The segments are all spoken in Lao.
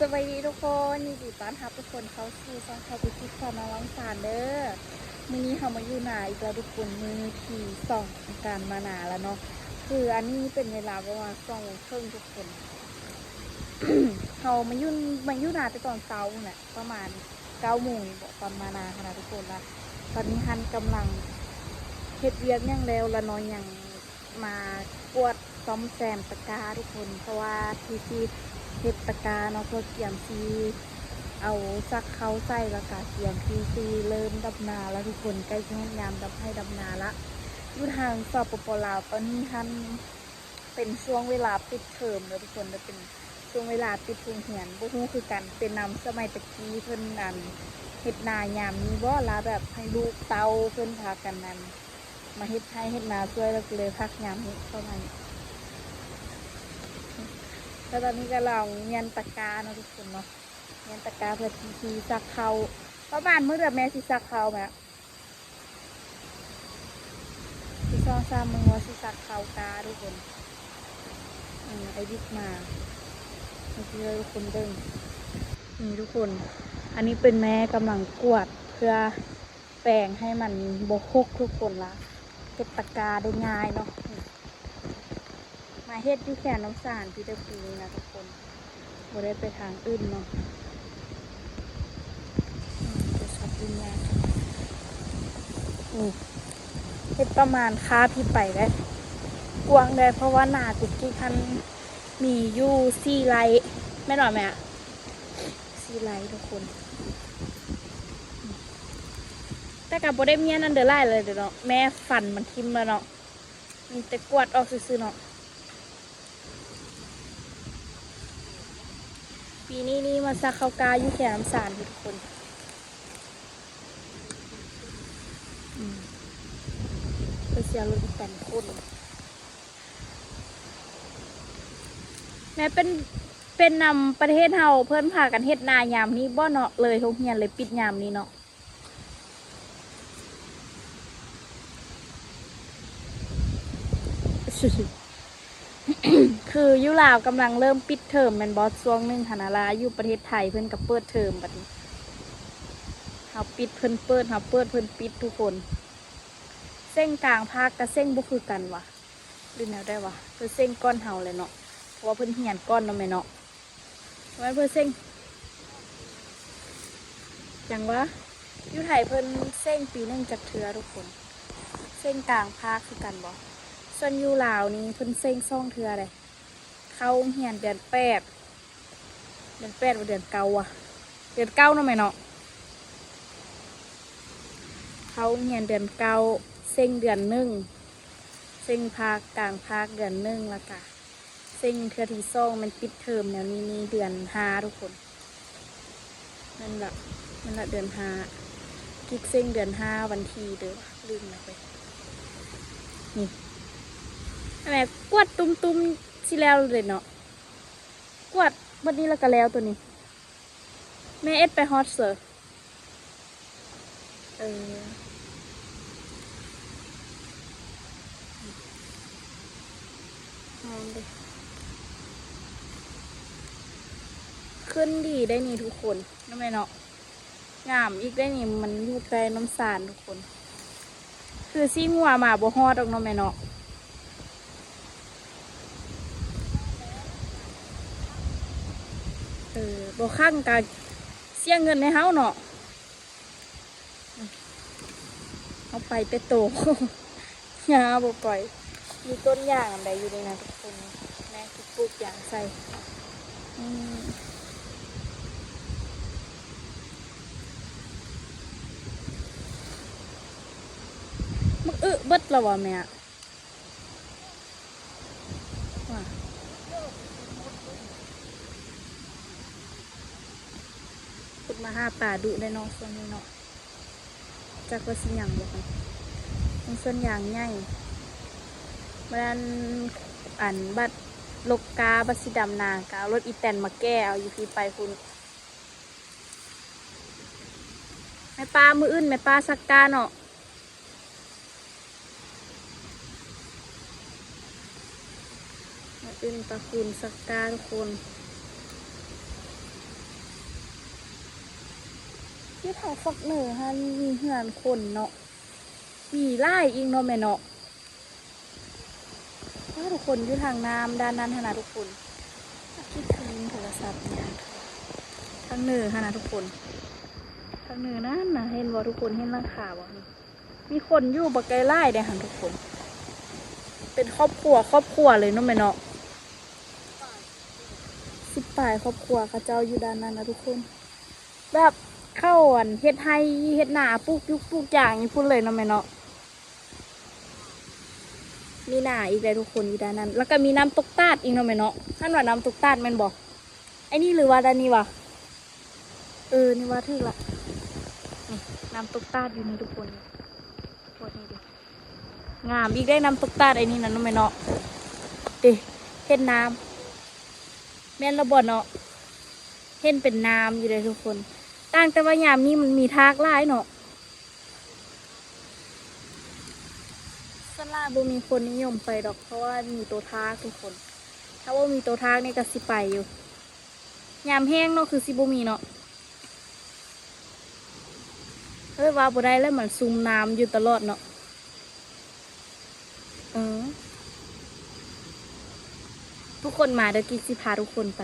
ສະບາຍດີທຸກຄົນ ຍິນດີຕ້ອນຮັບທຸກຄົນເຂົ້າສູ່ຊ່ອງເຂົ້າໄປຄິດຄວາມນາລອງສານເດີ້. ມື້ນີ້ເຮົາມາຢູ່ນາອີກແລ້ວທຸກຄົນ ມື້ທີສອງຂອງການມານາແລ້ວເນາະ. ຄືອັນນີ້ເປັນເວລາປະມານສອງໂມງເຄິ່ງທຸກຄົນ. ເຮົາມາຢູ່ ມາຢູ່ນາແຕ່ຕອນເຊົ້າພຸ້ນແຫຼະ ປະມານເກົ້າໂມງນີ້ບໍ ຕອນມານາຫັ້ນນະທຸກຄົນ. ລະຕອນນີ້ຫັ້ນກຳລັງເຮັດວຽກຫຍັງແລ້ວລະເນາະ ຍັງ ມາກວດສ້ອມແຊມຕະກາທຸກຄົນ ເພາະວ່າທີ່ຊິເຮັດຕະກາເນາະ ເພື່ອກຽມຊິເອົາຊັກເຂົ້າໃສ່ ແລ້ວກະກຽມທີ່ຊິເລີ່ມດຳນາລະທຸກຄົນ. ໃກ້ຊິຮອດຍາມດຳໄຮ່ດຳນາລະ. ຢູ່ທາງ ສປປ ລາວ ຕອນນີ້ຫັ້ນເປັນຊ່ວງເວລາປິດເທີມເດີທຸກຄົນເດີ ເປັນຊ່ວງເວລາປິດໂຮງຮຽນ ບໍ່ຮູ້ຄືກັນ ເປັນນຳສະໄໝແຕ່ກີ້ເພິ່ນ ອັນ ເຮັດນາຍາມນີ້ບໍ ລະແບບໃຫ້ລູກເຕົ້າເພິ່ນພາກັນ ອັນ ມາເຮັດໄຮ່ເຮັດນາຊ່ວຍ ແລ້ວກໍເລີຍພັກຍາມນີ້ປະມານນີ້. ແລ້ວຕອນນີ້ກຳລັງມ້ຽນຕະກາເນາະທຸກຄົນເນາະ ມ້ຽນຕະກາເພື່ອທີ່ຊິຊັກເຂົ້າ. ປະມານມື້ໃດແມ່ຊິຊັກເຂົ້າແມ່? ຊິສອງສາມມື້ວ່າຊິຊັກເຂົ້າກາທຸກຄົນ. ເອີ ໄອ້ບິກມາ ໃຫ້ທຸກຄົນເບິ່ງ. ນີ້ທຸກຄົນ ອັນນີ້ເປັນແມ່ກຳລັງກວດເພື່ອ ແປງໃຫ້ມັນບໍ່ຮົກທຸກຄົນລະ ເຮັດຕະກາໄດ້ງ່າຍເນາະ. ມາເຮັດຢູ່ແຄມນ້ຳສານພີເຕີພີນີ້ນະທຸກຄົນ ບໍ່ໄດ້ໄປທາງອື່ນເນາະ. ອືມ ໄປຊັອບຢູ່ນີ້ ນີ້ ເຮັດປະມານຄາບທີ່ໄປໄດ້ ກວ້າງໄດ້ ເພາະວ່ານາກຸກກິກຫັ້ນມີຢູ່ສີ່ໄຮ່ ແມ່ນບໍ່ແມ່? ສີ່ໄຮ່ທຸກຄົນ. ແຕ່ກໍບໍ່ໄດ້ມ້ຽນອັນໃດຫຼາຍເລີຍເນາະ ແມ່ຟັນມັນຖິ້ມແລ້ວເນາະ ມີແຕ່ກວດອອກຊື່ໆເນາະ. ປີນີ້ນີ້ມາຊັກເຂົ້າກ້າຢູ່ແຄມນ້ຳສານທຸກຄົນ. ອືມ ເພິ່ນຊິເອົາລົດອີແຕນຂົນ ແມ່ນເປັນ ເປັນນຳປະເທດເຮົາເພິ່ນພາກັນເຮັດນາຍາມນີ້ບໍ່ເນາະ ເລີຍໂຮງຮຽນເລີຍປິດຍາມນີ້ເນາະ. ຄືຢູ່ລາວກຳລັງເລີ່ມປິດເທີມແມ່ນບໍ່? ຊ່ວງໜຶ່ງຫັ້ນນະລະ ຢູ່ປະເທດໄທເພິ່ນກໍເປີດເທີມ ບັດນີ້ເຮົາປິດເພິ່ນເປີດ ເຮົາເປີດເພິ່ນປິດທຸກຄົນ. ເສັງກາງພາກກັບເສັງບໍ່ຄືກັນຫວາ ຫຼືແນວໃດຫວາ? ເພິ່ນເສັງກ່ອນເຮົາແຫຼະເນາະ ເພາະວ່າເພິ່ນຮຽນກ່ອນເນາະແມ່ເນາະ. ແມ່ນເພິ່ນເສັງ ຫຍັງຫວາ? ຢູ່ໄທເພິ່ນເສັງປີໜຶ່ງຈັກເທື່ອທຸກຄົນ? ເສັງກາງພາກຄືກັນບໍ່? ສ່ວນຢູ່ລາວນີ້ເພິ່ນເສັງສອງເທື່ອເດ້. ເຂົ້າໂຮງຮຽນເດືອນແປດ ເດືອນແປດບໍ່ ເດືອນເກົ້າຫວາ? ເດືອນເກົ້າເນາະແມ່ເນາະ. ເຂົ້າໂຮງຮຽນເດືອນເກົ້າ ເສັງເດືອນໜຶ່ງ ເສັງພາກ ກາງພາກເດືອນໜຶ່ງ ແລ້ວກະ ເສັງເທື່ອທີສອງແມ່ນປິດເທີມແນວນີ້ນີ້ເດືອນຫ້າທຸກຄົນ. ແມ່ນລະ ແມ່ນລະ ເດືອນຫ້າ ກິກເສັງເດືອນຫ້າວັນທີເດີ ລືມລະເວີຍ. ນີ້ ອັນແມ່ກວດຕຸ້ມໆ ຊິແລ້ວເລີຍເນາະ ກວດໝົດນີ້ແລ້ວກະແລ້ວໂຕນີ້. ແມ່ເອັດໄປຮອດເຊີ ເອີ ງາມເດ ຂຶ້ນດີໄດ໋ນີ້ທຸກຄົນ ເນາະແມ່ເນາະ. ງາມອີກໄດ໋ນີ້ ມັນຢູ່ໃກ້ນ້ຳສານທຸກຄົນ. ຄືຊີ້ງົວມາບໍ່ຮອດດອກເນາະແມ່ເນາະ. ເອີ ບໍ່ຂັງກະເສຍເງິນໃຫ້ເຮົາເນາະ. ເຮົາໄປແຕ່ໂຕ ຍ່າບໍ່ໄປ. ມີຕົ້ນຢາງອັນໃດຢູ່ນີ້ນະທຸກຄົນ ແມ່ຊິປູກຢາງໃສ່. ອືມ ໝາກອຶເບິດແລ້ວຫວາແມ່? ຫວາ ຂຸດມາຫາປາດຸໄດ໋ເນາະ ຊ່ວງນີ້ເນາະ. ຈັກວ່າຊິຫຍັງບໍ່ ມັນສວນຢາງໃຫຍ່. ບັດ ອັນ ບັດລົກກ້າ ບັດຊິດຳນາ ກໍເອົາລົດອີແຕນມາແກ່ເອົາຢູ່ພີ້ໄປພຸ້ນ. ແມ່ປ້າ ມື້ອື່ນແມ່ປ້າຊັກກ້າເນາະ. ມື້ອື່ນປ້າຄູນຊັກກ້າທຸກຄົນ. ຢູ່ທາງຟາກເໜືອຫັ້ນມີເຮືອນຄົນເນາະ ມີຫຼາຍອີກເນາະແມ່ເນາະ. ອ້າ ທຸກຄົນ ຢູ່ທາງນ້ຳດ້ານນັ້ນຫັ້ນນະທຸກຄົນ ຄິດຄືຫຼິ້ນໂທລະສັບຫຍັງ ທາງເໜືອຫັ້ນນະທຸກຄົນ ທາງເໜືອນັ້ນນະ ເຫັນບໍ່ທຸກຄົນ ເຫັນຫຼັງຄາບໍ່? ມີຄົນຢູ່ບັກໃດຫຼາຍເດ້ຫັ້ນທຸກຄົນ ເປັນຄອບຄົວ ຄອບຄົວເລີຍເນາະແມ່ເນາະ ສິບປາຍຄອບຄົວ ເຂົາເຈົ້າຢູ່ດ້ານນັ້ນນະທຸກຄົນ ແບບເຂົາ ອັນ ເຮັດໄຮ່ເຮັດນາ ປູກຢຸກປູກຢາງຢູ່ພຸ້ນເລີຍເນາະແມ່ເນາະ. ມີນາອີກແລ້ວທຸກຄົນ ຢູ່ດ້ານນັ້ນ ແລ້ວກໍມີນ້ຳຕົກຕາດອີກເນາະແມ່ເນາະ ຫັ້ນວ່ານ້ຳຕົກຕາດແມ່ນບໍ່? ໄອ້ນີ້ ຫຼືວ່າດ້ານນີ້ຫວາ? ເອີ ນີ້ວ່າຖືກລະ ນີ້ ນ້ຳຕົກຕາດຢູ່ນີ້ທຸກຄົນ ນີ້ ໂຄດນີ້ເດ້ ງາມອີກເດ້ ນ້ຳຕົກຕາດໄອ້ນີ້ນະເນາະແມ່ເນາະ ເດ້ ເຫັນນ້ຳ ແມ່ນລະບໍ່ເນາະ? ເຫັນເປັນນ້ຳຢູ່ເດ້ທຸກຄົນ ຕ່າງແຕ່ວ່າຍາມນີ້ມັນມີທາກຫຼາຍເນາະ. ສ່ວນຫຼາຍບໍ່ມີຄົນນິຍົມໄປດອກ ເພາະວ່າມີໂຕທາກທຸກຄົນ ຖ້າບໍ່ມີໂຕທາກນີ້ກໍຊິໄປຢູ່ ຍາມແຫ້ງເນາະ ຄືຊິບໍ່ມີເນາະ ເອີ ວ່າບໍ່ໄດ້ແລ້ວ ມັນຊຸ່ມນ້ຳຢູ່ຕະຫຼອດເນາະ ເອີ ທຸກຄົນມາເດີ ກິກຊິພາທຸກຄົນໄປ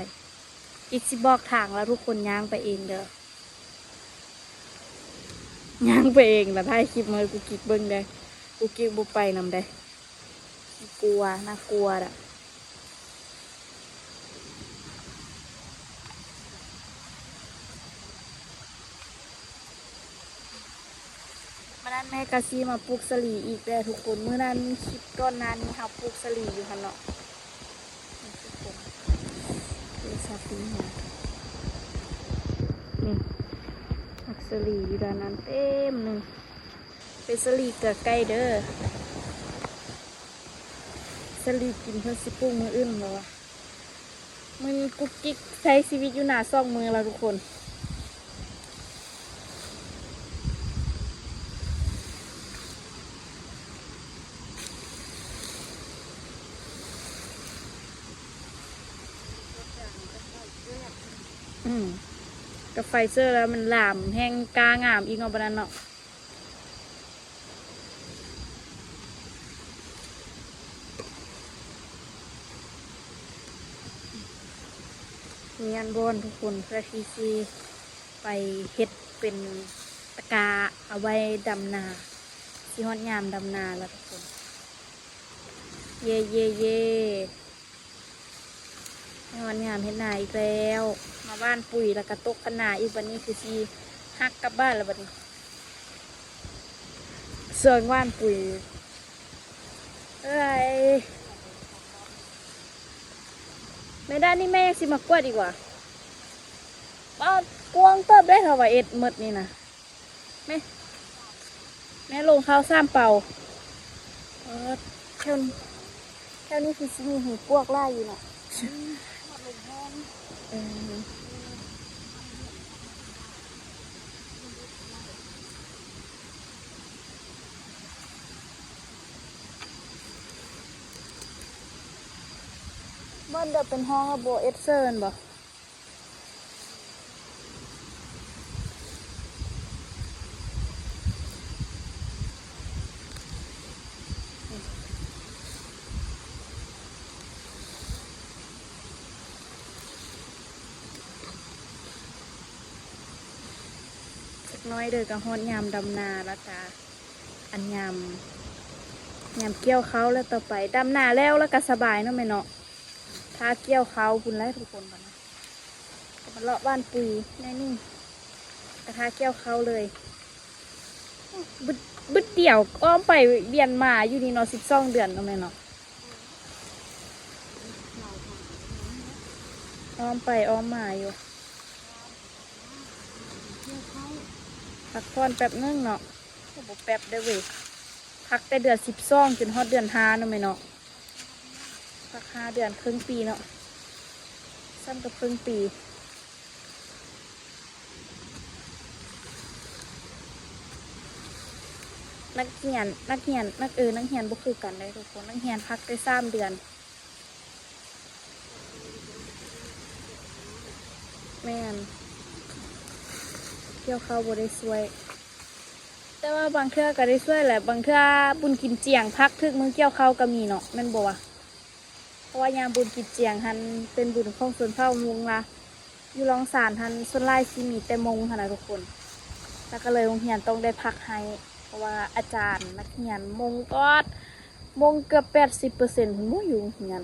ກິກຊິບອກທາງ ແລ້ວທຸກຄົນຍ່າງໄປເອງເດີ ຍ່າງໄປເອງ ແລ້ວຖ່າຍຄລິບມາໃຫ້ກຸກກິກເບິ່ງເດີ ກຸກກິກບໍ່ໄປນຳເດ້ ຂີ້ກົວ ໜ້າກົວດະ. ມື້ນັ້ນແມ່ກະຊິມາປູກສາລີອີກແຫຼະທຸກຄົນ ມື້ນັ້ນຄລິບກ່ອນໜ້ານີ້ເຮົາປູກສາລີຢູ່ຫັ້ນເນາະ ນີ້ທຸກຄົນ ປູກສາລີ ນີ້ ໝາກສາລີຢູ່ດ້ານນັ້ນເຕັມໜຶ່ງ ເປັນສາລີເກືອໄກ່ເດີ ສາລີກິນເພິ່ນຊິປູກມື້ອື່ນແລ້ວວ່າ ມື້ນີ້ກຸກກິກໃຊ້ຊີວິດຢູ່ນາສອງມື້ແລ້ວທຸກຄົນ ອືມ ກະໄຟເຊີແລ້ວມັນຫຼາມແຮງ ກ້າງາມອີກເນາະ ບາດນັ້ນເນາະ. ມີອັນບ່ອນທຸກຄົນ ເພື່ອທີ່ຊິໄປເຮັດເປັນຕະກາເອົາໄວ້ດຳນາ ຊິຮອດຍາມດຳນາແລ້ວທຸກຄົນ ເຢ ເຢ ເຢ. ຍອດງາມເຮັດນາອີກແລ້ວ ມາຫວ່ານປຸ໋ຍແລ້ວກະຕົກຄັນນາອີກ ບັດນີ້ຄືຊິຮັກກັບບ້ານແລ້ວບັດນີ້ ຊ່ວງຫວ່ານປຸ໋ຍ ເອີຍ ແມ່ດ້ານນີ້ແມ່ຍັງຊິມາກວດອີກຫວາ ປາດ ກວ້າງເຕີບເດ້ ຖ້າວ່າເຮັດໝົດນີ້ນະ. ແມ່ ແມ່ລົງເຂົ້າສາມເປົາ ເອີ ແຖວ ແຖວນີ້ຄືຊິມີຫູປວກຫຼາຍຢູ່ເນາະ ອືມ ເອີ ບ່ອນດຽວເປັນຫ້ອງລະບົວເອັດເຊີນບໍ່? ຈັກໜ້ອຍເດີກະຮອດຍາມດຳນາລະກະ ອັນຍາມ ຍາມກ່ຽວເຂົ້າແລ້ວ ຕໍ່ໄປດຳນາແລ້ວ ແລ້ວກະສະບາຍເນາະແມ່ເນາະ ຖ້າກ່ຽວເຂົ້າພຸ້ນແຫຼະທຸກຄົນ ບັດນີ້ ກະມາເລາະຫວ່ານປຸ໋ຍໜ້ອຍໜຶ່ງ ກະຖ້າກ່ຽວເຂົ້າເລີຍ ບຶດ ບຶດດຽວອ້ອມໄປວຽນມາຢູ່ນີ້ເນາະ ສິບສອງເດືອນເນາະແມ່ເນາະ ອ້ອມໄປອ້ອມມາຢູ່ ພັກຜ່ອນແປັບໜຶ່ງເນາະ ໂອ້ ບໍ່ແປັບເດ້ເວີຍ ພັກແຕ່ເດືອນສິບສອງຈົນຮອດເດືອນຫ້າເນາະແມ່ເນາະ ພັກຫ້າເດືອນ ເຄິ່ງປີເນາະ ຊ້ຳກັບເຄິ່ງປີ ນັກຮຽນ ນັກຮຽນ ນັກ ເອີ ນັກຮຽນບໍ່ຄືກັນເດ້ທຸກຄົນ ນັກຮຽນພັກແຕ່ສາມເດືອນ ແມ່ນ ກ່ຽວເຂົ້າບໍ່ໄດ້ຊ່ວຍ ແຕ່ວ່າບາງເທື່ອກໍໄດ້ຊ່ວຍແຫຼະ. ບາງເທື່ອບຸນກິນຈຽງ ຜັກຖືກມື້ກ່ຽວເຂົ້າກໍມີເນາະ ແມ່ນບໍ່ວະ? ເພາະວ່າຍາມບຸນກິນຈຽງຫັ້ນ ເປັນບຸນຂອງຊົນເຜົ່າມົ້ງລະ ຢູ່ລອງສານຫັ້ນ ສ່ວນຫຼາຍຊິມີແຕ່ມົ້ງຫັ້ນນະທຸກຄົນ. ລະກໍເລີຍໂຮງຮຽນຕ້ອງໄດ້ພັກໃຫ້ ເພາະວ່າອາຈານ ນັກຮຽນມົ້ງ ປາດ ມົ້ງເກືອບແປດສິບເປີເຊັນພຸ້ນ ບໍ່ຢູ່ໂຮງຮຽນ.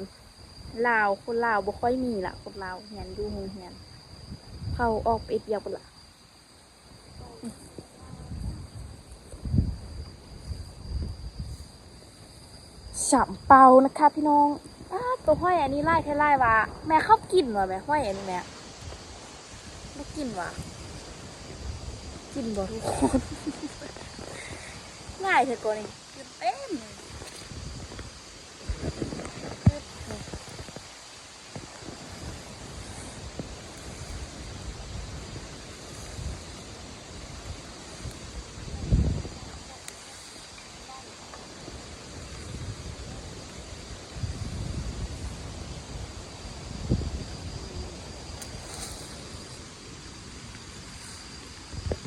ລາວ ຄົນລາວບໍ່ຄ່ອຍມີລະ ຄົນລາວຮຽນຢູ່ໂຮງຮຽນ ເຂົາອອກໄປເຮັດວຽກພຸ້ນລະ. ສຳເປົານະຄະພີ່ນ້ອງ. ອ້າ ໂຕຫອຍອັນນີ້ຫຼາຍແທ້ຫຼາຍວ່າ. ແມ່ເຂົາກິນບໍ່ແມ່ ຫອຍອັນນີ້ແມ່ ບໍ່ກິນຫວາ? ກິນບໍ່ທຸກຄົນ? ຫຼາຍແທ້ກວ່ານີ້. ເຕັມເລີຍ.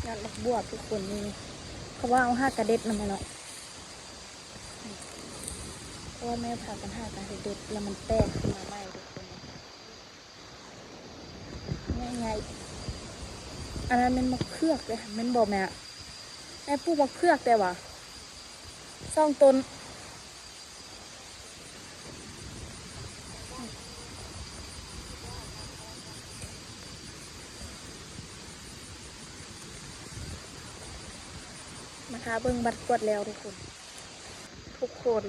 ຍອດບັກບວບທຸກຄົນນີ້ ເຂົາວ່າເອົາຫາກະເດັດນຳແມ່ເນາະ. ເພາະວ່າແມ່ພາກັນຫາກະເດັດ ແລ້ວມັນແຕກຂຶ້ນມາໃໝ່ທຸກຄົນ ໃຫຍ່ໆ. ອັນນັ້ນແມ່ນໝາກເຜືອກເດ້ ແມ່ນບໍ່ແມ່? ແມ່ປູກໝາກເຜືອກແຕ່ວ່າ ສອງຕົ້ນ. ມາຖ້າເບິ່ງບັດກວດແລ້ວທຸກຄົນ. ທຸກຄົນ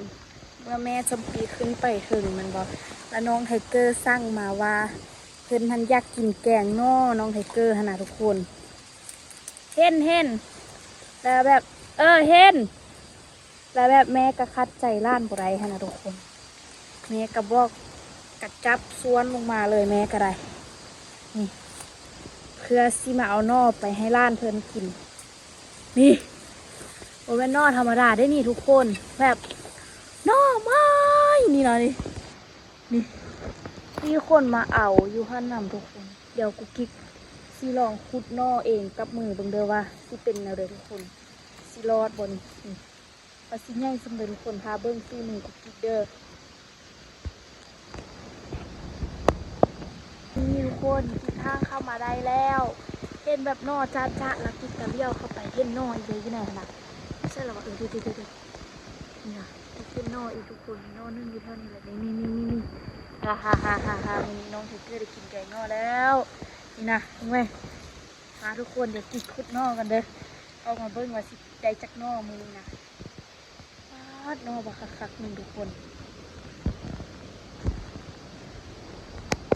ເມື່ອແມ່ຈຳປີຂຶ້ນໄປເທິງແມ່ນບໍ່ ລະນ້ອງໄທເກີສັ່ງມາວ່າ ເພິ່ນຫັ້ນຢາກກິນແກງໜໍ່ ນ້ອງໄທເກີຫັ້ນນະທຸກຄົນ. ເຫັນ ເຫັນ ລະແບບ ເອີ ເຫັນ ລະແບບແມ່ກະຂັດໃຈຫຼານບໍ່ໄດ້ຫັ້ນນະທຸກຄົນ. ແມ່ກະບອກ ກະຈັບຊວນລົງມາເລີຍ ແມ່ກະໄດ້ ນີ້ ເພື່ອຊິມາເອົາໜໍ່ໄປໃຫ້ຫຼານເພິ່ນກິນ. ນີ້ ບໍ່ແມ່ນໜໍ່ທຳມະດາເດ້ນີ້ທຸກຄົນ ແບບໜໍ່ໄມ້ນີ້ນະ ນີ້ ນີ້ ມີຄົນມາເອົາຢູ່ຫັ້ນນຳທຸກຄົນ. ດຽວກຸກກິກຊິລອງຂຸດໜໍ່ເອງກັບມືເບິ່ງເດີວ່າຊິເປັນແນວໃດທຸກຄົນ ຊິລອດບໍ່ນີ້. ນີ້ ວ່າຊິໃຫຍ່ສ່ຳໃດທຸກຄົນ ຖ້າເບິ່ງຝີມືກຸກກິກເດີ. ນີ້ທຸກຄົນ ກິກທາງເຂົ້າມາໄດ້ແລ້ວ ເຫັນແບບໜໍ່ຈະໆ ລະກິກກະຫຼຽວເຂົ້າໄປ ເຫັນໜໍ່ອີກເດີຢູ່ໃນຫັ້ນນະ ໃຊ່ລະວະ? ເອີ ເດີໆໆ ນີ້ນະ ກິກເຫັນໜໍ່ອີກທຸກຄົນ ໜໍ່ໜຶ່ງຢູ່ແຖວນີ້ແຫຼະ ນີ້ໆໆໆ ອາ ຮາໆໆ ມື້ນີ້ນ້ອງໄທເກີໄດ້ກິນແກງໜໍ່ແລ້ວ ນີ້ນະ ເບິ່ງແມ. ມາທຸກຄົນ ດຽວກິກຂຸດໜໍ່ກັນເດີ ອອກມາເບິ່ງວ່າຊິໄດ້ຈັກໜໍ່ມື້ນີ້ນະ. ປາດ ໜໍ່ບັກຄັກໆ ໜຶ່ງທຸກຄົນ.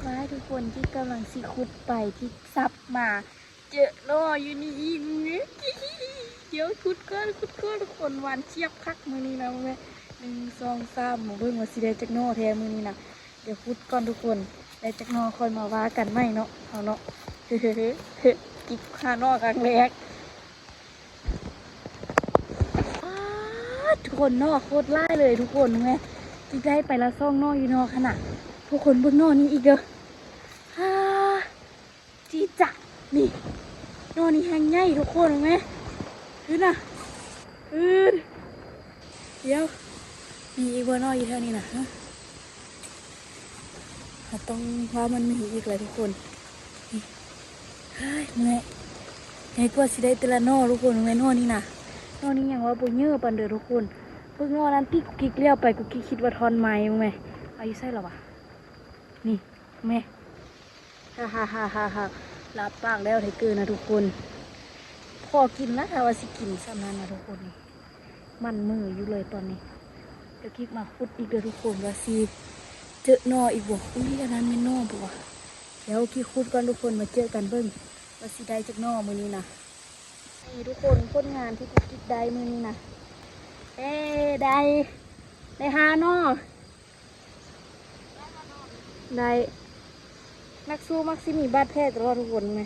ມາທຸກຄົນ ກິກກຳລັງຊິຂຸດໄປ ກິກສັບມາເຈີໜໍ່ຢູ່ນີ້ອີກ. ດຽວຂຸດກ່ອນ ຂຸດກ່ອນທຸກຄົນ ຫວານຈຽບຄັກມື້ນີ້ນະ ເບິ່ງແມ. ໜຶ່ງ ສອງ ສາມ ມາເບິ່ງວ່າຊິໄດ້ຈັກໜໍ່ແທ້ມື້ນີ້ນະ. ດຽວຂຸດກ່ອນທຸກຄົນ ໄດ້ຈັກໜໍ່ຄ່ອຍມາວ່າກັນໃໝ່ເນາະ ເຮົາເນາະ. ກິກຫາໜໍ່ຄັ້ງແລກ. ປາດ ທຸກຄົນ ໜໍ່ໂຄດຫຼາຍເລີຍທຸກຄົນ ເບິ່ງແມ. ກິກໄດ້ໄປລະສອງໜໍ່ຢູ່ນອກຫັ້ນນະ ທຸກຄົນເບິ່ງໜໍ່ນີ້ອີກເດີ. ອາ ຈີຈະ ນີ້ ໜໍ່ນີ້ແຮງໃຫຍ່ທຸກຄົນ ເບິ່ງແມ. ຂຶ້ນນະ ຂຶ້ນ. ດຽວ ມີອີກບໍ່ເນາະຢູ່ແຖວນີ້ນະ? ເຮົາຕ້ອງວ່າມັນມີອີກແຫຼະທຸກຄົນ. ນີ້ ເຮີ້ຍ ເມື່ອຍ ໃຫຍ່ກວ່າຊິໄດ້ແຕ່ລະໜໍ່ທຸກຄົນ. ເບິ່ງແມ ໜໍ່ນີ້ນະ ໜໍ່ນີ້ຍັງວ່າບໍ່ເຍີປານໃດທຸກຄົນ. ເບິ່ງໜໍ່ນັ້ນຕິ ກຸກກິກຫຼຽວໄປ ກຸກກິກຄິດວ່າທ່ອນໄມ້. ເບິ່ງແມ ເອົາຢູ່ໃສລະວະ? ນີ້ ເບິ່ງແມ. ຮາໆໆໆ ລາບປາກແລ້ວໄທເກີນະທຸກຄົນ. ຂໍກິນລະ ຖ້າວ່າຊິກິນສ່ຳນັ້ນນະທຸກຄົນ. ມັນມືຢູ່ເລີຍຕອນນີ້. ດຽວກິກມາຂຸດອີກເດີທຸກຄົນ ວ່າຊິເຈີໜໍ່ອີກບໍ່. ອຸ້ຍ ອັນນັ້ນແມ່ນໜໍ່ບໍ່ວະ? ດຽວກິກຂຸດກ່ອນທຸກຄົນ ມາເຈີກັນເບິ່ງວ່າຊິໄດ້ຈັກໜໍ່ມື້ນີ້ນະ. ນີ້ທຸກຄົນ ຜົນງານທີ່ກຸກກິກໄດ້ມື້ນີ້ນະ. ເອີ ໄດ້ ໄດ້ຫ້າໜໍ່. ໄດ້ ນັກສູ້ມັກຊິມີບາດແຜຕະຫຼອດທຸກຄົນ. ແມ່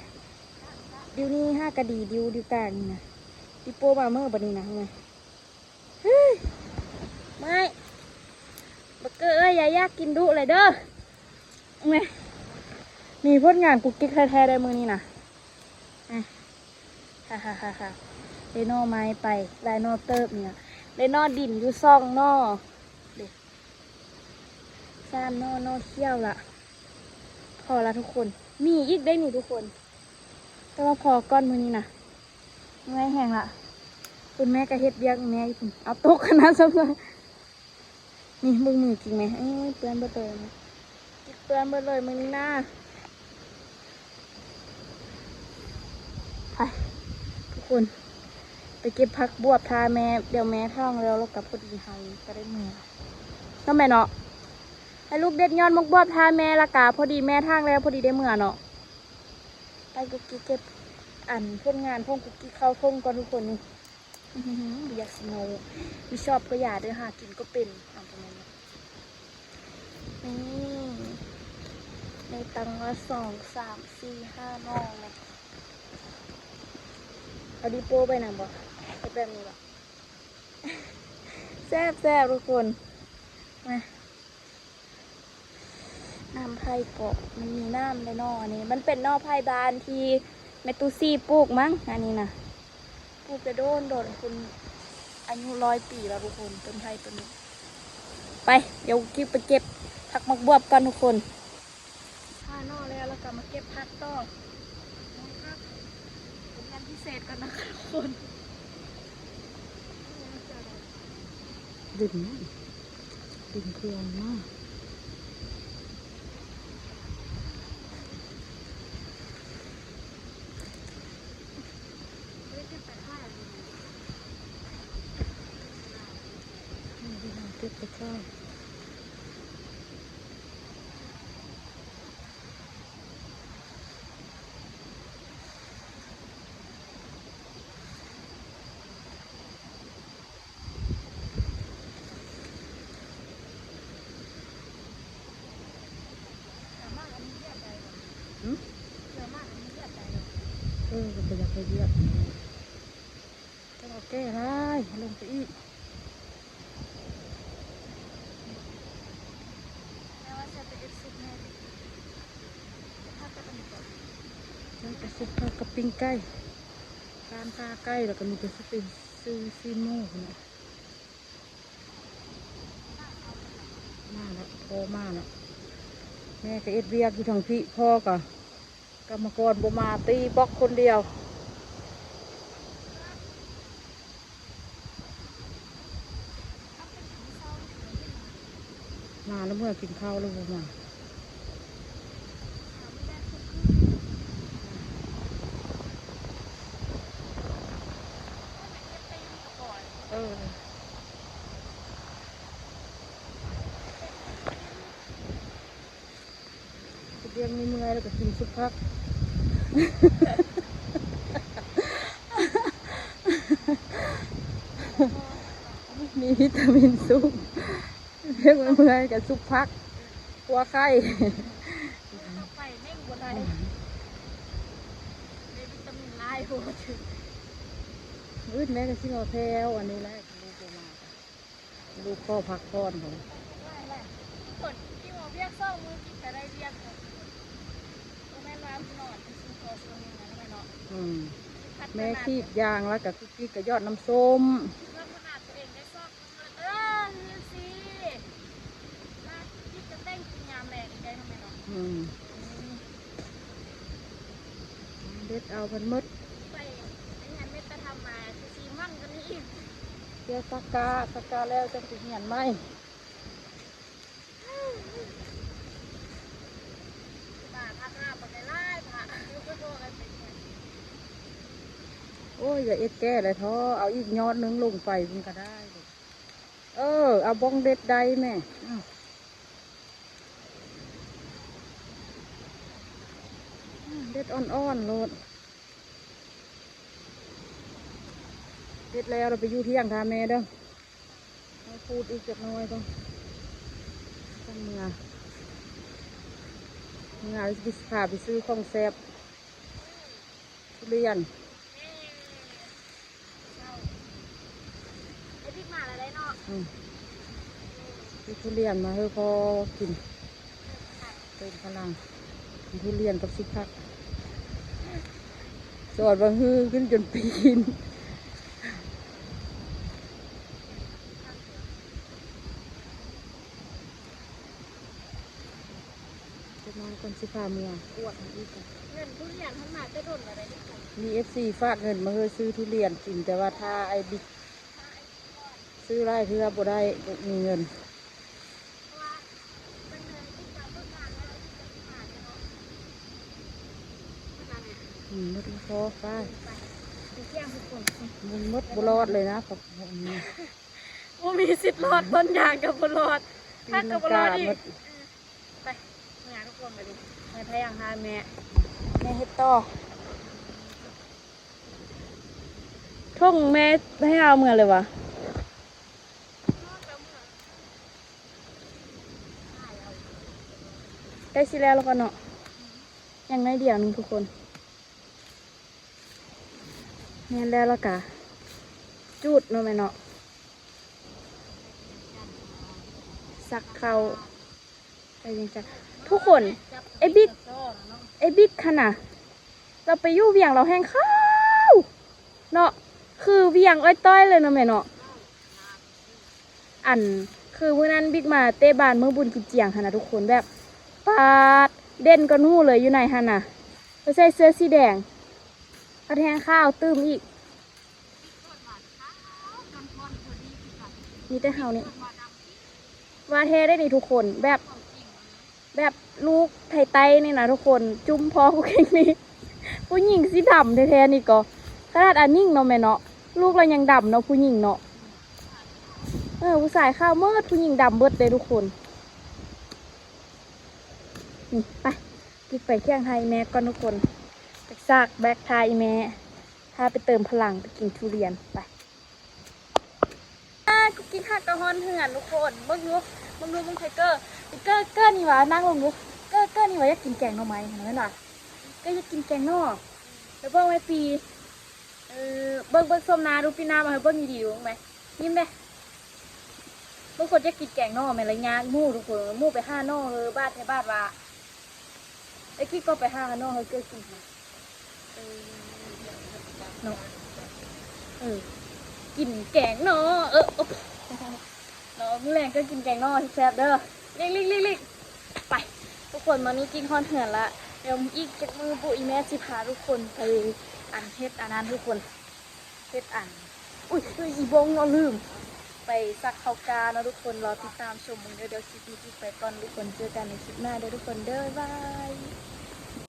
ດິວນີ້ຫາກະດີ ດິວ ດິວກາງນີ້ນະ ດິໂປ້ມາເມີບັດນີ້ນະ. ແມ່ ເຮີ້ຍ ເມື່ອຍ ບັກເກີເອີຍ ຢ່າຢາກກິນດຸເລີຍເດີ. ແມ່ ນີ້ຜົນງານກຸກກິກແທ້ໆ ໄດ້ມື້ນີ້ນະ. ແມ່ ໄດ້ໜໍ່ໄມ້ໄປຫຼາຍໜໍ່ເຕີບນີ້ນະ ໄດ້ໜໍ່ດິນຢູ່ສອງໜໍ່ ເດ້ ສາມໜໍ່ ໜໍ່ຂຽວລະ ພໍລະທຸກຄົນ ມີອີກໄດ້ນີ້ທຸກຄົນ ແຕ່ວ່າພໍກ່ອນມື້ນີ້ນະ ເມື່ອຍແຮງລະ ຄຸນແມ່ກໍເຮັດວຽກແມ່ຢູ່ພຸ້ນ ເອົາຕົກຂະໜາດຊັ້ນລະ. ນີ້ເບິ່ງມືກິກແມ່ ເອີ ເປື້ອນເບິດເລີຍ ກິກເປື້ອນເບິດເລີຍມື້ນີ້ນະ. ໄປທຸກຄົນ ໄປເກັບຜັກບວບຖ້າແມ່ ດຽວແມ່ຖອງແລ້ວ ແລ້ວກໍພໍດີເຮົາກໍໄດ້ເມືອເນາະແມ່ເນາະ ໃຫ້ລູກເດັດຍອດໝາກບວບຖ້າແມ່ ແລ້ວກໍພໍດີແມ່ຖາງແລ້ວ ພໍດີໄດ້ເມືອເນາະ. ໄປກຸກກິກເກັບ ອັນ ຜົນງານຂອງກຸກກິກເຂົ້າຖົງກ່ອນທຸກຄົນນີ້. ບໍ່ຢາກຊິເມົາ ມີຊອບກໍຢ່າເດີ ຫາກິນກໍເປັນ ເອົາປະມານນີ້. ນີ້ ໄດ້ຕັ້ງວ່າ ສອງ ສາມ ສີ່ ຫ້າໜໍ່ແມ່ນ ເອົາດີໂປ້ໄປນຳບໍ່ ເຮັດແບບນີ້ບໍ່ ແຊບໆ ທຸກຄົນ ມາ. ນ້ຳໄຜ່ເກາະ ມັນມີນ້ຳເດ້ເນາະ ອັນນີ້ມັນເປັນໜໍ່ໄຜ່ບ້ານທີ່ແມ່ຕູ້ສີປູກມັ້ງ ອັນນີ້ນະ ປູກແຕ່ໂດນໆ ຄຸນ ອາຍຸຮ້ອຍປີແລ້ວທຸກຄົນ ຕົ້ນໄຜ່ຕົ້ນນີ້. ໄປ ດຽວກິກໄປເກັບຜັກໝາກບວບກ່ອນທຸກຄົນ ຫາໜໍ່ແລ້ວ ແລ້ວກໍມາເກັບຜັກຕໍ່ ເປັນງານພິເສດກ່ອນນະທຸກຄົນ. ດຶງ ດຶງເຄື່ອງມາ ເກັບໄປເຈົ້າ. ຫືມ ເອີ ກໍບໍ່ຢາກໄປວຽກ ຕ້ອງເອົາແກ້ຫຼາຍ ລົງໄປອີກ. ແມ່ວ່າຊິໄປເຮັດຊຸບແນ່ ເຮັດຊຸບຜັກກັບອັນນີ້ເກາະ ແລ້ວກໍຊຸບຜັກກັບປີ້ງໄກ່ ການທາໄກ່ ແລ້ວກໍມີແຕ່ຊິໄປຊື້ຊີ້ນໝູພຸ້ນນະ. ມາແລ້ວ ພໍ່ມາແລ້ວ ແມ່ກໍເຮັດວຽກຢູ່ທາງພີ້ ພໍ່ກໍ ກຳມະກອນບໍ່ມາ ຕີບລັອກຄົນດຽວ. ມາແລ້ວ ເມື່ອກິນເຂົ້າແລ້ວບໍ່ມາ. ເອີ. ເຮັດວຽກເມື່ອຍໆ ແລ້ວກໍກິນຊຸບຜັກ ມີວິຕາມິນສູງ ເຮັດວຽກເມື່ອຍໆ ກໍຊຸບຜັກ ຄົວໄຂ່ ໄປເໜັງບໍ່ໄດ້ ໄດ້ວິຕາມິນຫຼາຍໂພດ. ມື້ອື່ນແມ່ກໍຊິເອົາແຖວອັນນີ້ແຫຼະ ລູກບໍ່ມາ. ລູກຂໍພັກຜ່ອນພຸ້ນ ຄົນທີ່ວ່າວຽກສອງມື້ກິນກໍໄດ້ວຽກ ບໍ່ແມ່ນວ່ານອນຊື່ໆ ພໍຊື່ໜຶ່ງນະແມ່ເນາະ. ອືມ ແມ່ສີດຢາງ ແລ້ວກໍກຸກກິກກໍຢອດນ້ຳສົ້ມ ເພື່ອພັດທະນາຕົວເອງໄດ້ສອງມື້ ເອີ ຄືຊິ ແລ້ວກຸກກິກກໍແຕ່ງກິນຍາມແລງອີກໄດ້ນະແມ່ເນາະ. ອືມ ອືມ ເດັດເອົາເພິ່ນໝົດ ໄປ ໄປຮຽນເມດຕະທຳມາຄືຊິມັນກວ່ານີ້ອີກ. ດຽວສັກກາ ສັກກາແລ້ວຈັ່ງໄປຮຽນໃໝ່. ໂອ້ຍ ຢ່າເອັດແກ້ຫຼາຍເທາະ ເອົາອີກຍອດໜຶ່ງລົງໄປພຸ້ນກໍໄດ້. ເອີ ເອົາບ້ອງເດັດໄດ້ແມ່. ອືມ ເດັດອ່ອນໆໂລດ. ເຮັດແລ້ວລະໄປຢູ່ທ່ຽງຖ້າແມ່ເດີ. ເຮົາຂູດອີກຈັກໜ້ອຍກ່ອນ ຈັ່ງເມືອ. ເມືອຊິພາໄປຊື້ຂອງແຊບ ທຸລຽນ. ໄດ້ພິກມາແລ້ວເນາະ. ອືມ ຊື້ທຸລຽນມາໃຫ້ພໍ່ກິນ ເຕີມພະລັງ ເຕີມພະລັງ ທຸລຽນກັບຊຸບຜັກ. ຈອດວ່າຮືຂຶ້ນຈົນປີນ. ຈັກໜ້ອຍກ່ອນຊິພາເມືອກວດໃຫ້ອີກ. ເງິນທຸລຽນຫັ້ນມາແຕ່ດົນແລ້ວເດ້. ມີເອັຟຊີຝາກເງິນມາເຮີ້ຊື້ທຸລຽນກິນ, ແຕ່ວ່າຖ້າອ້າຍບິກຊື້ຫຼາຍເທື່ອບໍ່ໄດ້ ບໍ່ມີເງິນ. ອືມ ໝົດແລ້ວພໍ ໄປ ບໍ່ໝົດບໍ່ລອດເລີຍນະ. ບໍ່ມີສິດລອດ ຕົ້ນຢາງກໍບໍ່ລອດ ຜັກກໍບໍ່ລອດອີກ. ໄປ ເມືອທຸກຄົນ ບາດນີ້ ໃຫ້ພະຍັງຫາແມ່ ແມ່ເຮັດຕໍ່. ຖົງແມ່ໃຫ້ເອົາເມືອເລີຍຫວາ? ໃກ້ຊິແລ້ວແລ້ວກໍເນາະ ຍັງໜ້ອຍດຽວໜຶ່ງທຸກຄົນ. ແມ່ນແລ້ວ ແລ້ວກະຈູດເນາະແມ່ເນາະ ສັກເຂົ້າ ໄປວຽງຈັນ ທຸກຄົນ. ໄອ້ບິກ ໄອ້ບິກຫັ້ນນະ ລາວໄປຢູ່ວຽງລາວແຮ່ງຂາວເນາະ ຄືວຽງອ້ອຍຕ້ອຍເລີຍເນາະແມ່ເນາະ. ອັນ ຄືມື້ນັ້ນບິກມາເຕະບານມື້ບຸນກິນຈຽງຫັ້ນນະທຸກຄົນ ແບບ ປາດ ເດັ່ນກວ່າໜູເລີຍຢູ່ໃນຫັ້ນນະ ໄປໃສ່ເສື້ອສີແດງ ພັດແຮ່ງຂາວຕື່ມອີກ. ມີແຕ່ເຮົານີ້ ວ່າແທ້ເດ້ນີ້ທຸກຄົນ ແບບ ແບບລູກໄທໃຕ້ນີ້ນະທຸກຄົນ ຈຸ້ມພໍຜູ້ເກັ່ງນີ້ ຜູ້ຍິງຊິດຳແທ້ໆນີ້ກໍ ຂະໜາດອານິງເນາະແມ່ເນາະ ລູກລາວຍັງດຳເນາະ ຜູ້ຍິງເນາະ. ເອີ ຜູ້ຊາຍຂາວໝົດ ຜູ້ຍິງດຳເບິດເດ້ທຸກຄົນ. ນີ້ ໄປ ກິກໄປທ່ຽງໄຮ່ແມ່ກ່ອນທຸກຄົນ ໄປຊາກແບັກທ່າອີ່ແມ່ ພາໄປເຕີມພະລັງ ໄປກິນທຸລຽນ ໄປ. ອ່າ ກຸກກິກຫາກະຮອດເຮືອນທຸກຄົນ ເບິ່ງດູ ເບິ່ງດູ ເບິ່ງໄທເກີ ໄທເກີ ເກີນີ້ຫວາ ນັ່ງລົງດູ ເກີ ເກີນີ້ຫວາ ຢາກກິນແກງໜໍ່ໄມ້ຫັ້ນນະ ແມ່ນຫວາ? ເກີຢາກກິນແກງໜໍ່ ໄປບອກແມ່ປີ ເອີ ເບິ່ງ ເບິ່ງຊົມໜ້າດູ ປີໜ້າມາໃຫ້ເບິ່ງດີໆ ເບິ່ງແມ ຍິ້ມເດ້. ບາງຄົນຢາກກິນແກງໜໍ່ແມ່ນລະຍາກໝູ່ທຸກຄົນ ໝູ່ໄປຫາໜໍ່ເຮີ ບາດແທ້ບາດວ່າ ໄອ້ກີ້ກໍໄປຫາໜໍ່ເຮີເກີດກິນຫາ ເອີ ເນາະ ເອີ ກິນແກງໜໍ່ ເອີ ໂອເຄ ເນາະ ມື້ແລງກໍກິນແກງໜໍ່ແຊບໆເດີ ລີກໆໆ ໄປ ທຸກຄົນ ມື້ນີ້ກິນຮອດເຮືອນລະ ດຽວອີກຈັກມື້ບຸ ອີ່ແມ່ຊິພາທຸກຄົນໄປ ອັນ ເຮັດອັນນັ້ນທຸກຄົນ ເຮັດອັນ ອຸ້ຍ ອີ່ບົງເນາະ ລືມ ໄປສັກເຂົ້າກ້າເນາະທຸກຄົນ ລໍຕິດຕາມຊົມເບິ່ງເດີ. ດຽວຄລິບນີ້ປິດໄປກ່ອນທຸກຄົນ ເຈີກັນໃນຄລິບໜ້າເດີທຸກຄົນເດີ ບາຍບາຍ.